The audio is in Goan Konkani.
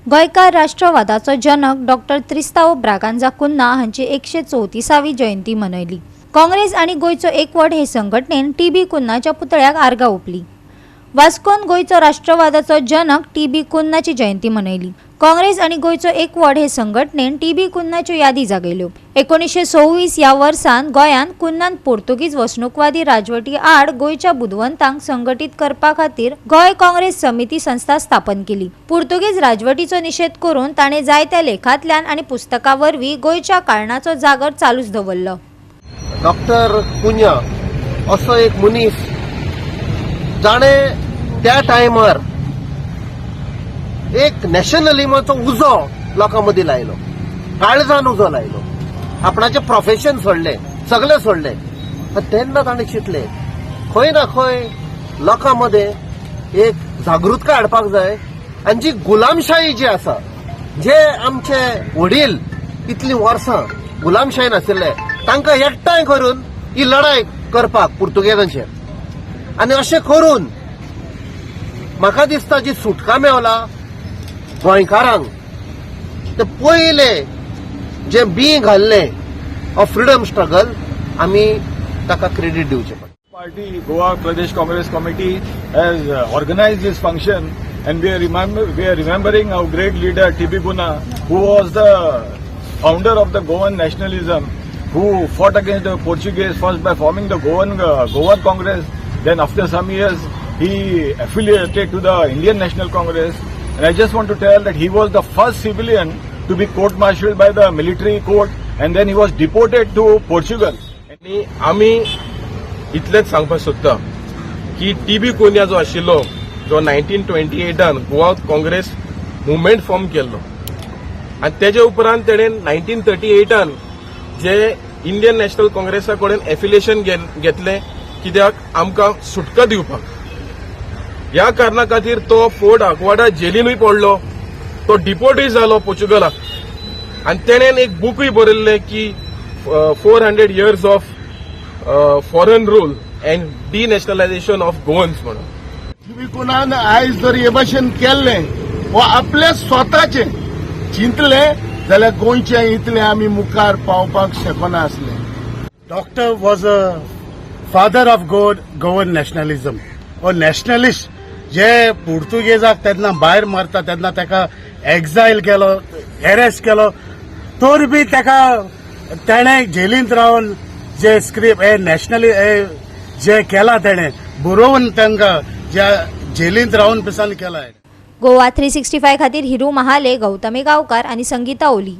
गोंयकार राष्ट्रवादाचो जनक डॉक्टर त्रिस्तांव ब्रागांझा कुन्हा हांची 134वी जयंती मनयली. काँग्रेस आनी गोंयचो एकवट हे संघटनेन टी बी कुन्हाच्या पुतळ्याक आर्गां ओंपली. वास्कोन गोंयचो राष्ट्रवादाचो जनक टी बी कुन्हाची जयंती मनयली. काँग्रेस आनी गोंयचो एकवट हे संघटनेन टी बी कुन्हाच्यो यादी जागयल्यो. 1926 ह्या वर्सान गोंयांत कुन्हान पोर्तुगीज वसणुकवादी राजवटी आड गोंयच्या बुदवंतांक संघटीत करपा खातीर गोंय काँग्रेस समिती संस्था स्थापन केली. पुर्तुगीज राजवटीचो निशेध करून ताणें जायत्या लेखांतल्यान आनी पुस्तकां वरवीं गोंयच्या कारणाचो जागर चालूच दवरलो. डॉक्टर कुन्हा असो एक मनीस जाणें त्या टायमार एक नॅशनलिमाचो उजो लोकां मदीं लायलो, काळजान उजो लायलो. आपणाचें प्रोफेशन सोडलें, सगळें सोडलें. तेन्ना ताणें चिंतलें, खंय ना खंय लोकां मदें एक जागृतकाय हाडपाक जाय आनी जी गुलामशाही जी आसा, जे आमचे वडील इतलीं वर्सां गुलामशाहीन आशिल्ले, तांकां एकठांय करून ही लढाय करपाक पुर्तुगेजांचेर. आनी अशें करून म्हाका दिसता जी सुटका मेवला गोंयकारांक, ते पयले जे बी घाल्लें ऑफ फ्रिडम स्ट्रगल, आमी ताका क्रेडीट दिवचें पडटा. Party Goa Pradesh Congress Committee has organized this function and we are remembering our great leader T.B. Cunha, who was the founder of the Goan nationalism, who fought against the Portuguese first by forming the Goan Congress. Then after some years he affiliated to the Indian National Congress. And I just want to tell that he was the first civilian to be court-martialed by the military court and then he was deported to Portugal. आनी आमी इतलेंच सांगपाक सोदता की टी बी कुन्हा जो आशिल्लो, जो 1928 गोवा काँग्रेस मुवमेंट फॉर्म केल्लो आनी तेजे उपरांत तेणें 1938 जे इंडियन नॅशनल काँग्रेसा कडेन एफिलिएशन घेतलें, कित्याक आमकां सुटका दिवपाक. ह्या कारणा खातीर तो फोर्ट आगवाडा जेलीनूय पडलो, तो डिपोर्टूय जालो पोर्चुगलाक. आनी तेणेन एक बुकूय बरयल्लें की 400 Years of Foreign Rule and Denationalization of Goans म्हणून. टी कुन्हान आयज जर हे भाशेन केल्लें वा आपले स्वताचें चिंतलें जाल्यार गोंयचें इतलें आमी मुखार पावपाक शकना आसलें. Doctor was a father of Goan nationalism or nationalist. जे पुर्तुगेजाक तेन्ना भायर मारता तेन्ना ताका एक्झायल केलो, एरेस्ट केलो, तर बी ताका तेणें जेलींत रावन जे स्क्रिप्ट हे नॅशनली हे जे केला, तेणें बरोवन तांकां ज्या जेलींत रावन पिसान केला. गोवा 365 खातीर हिरू महाले, गौतमी गांवकार आनी संगीता ओली.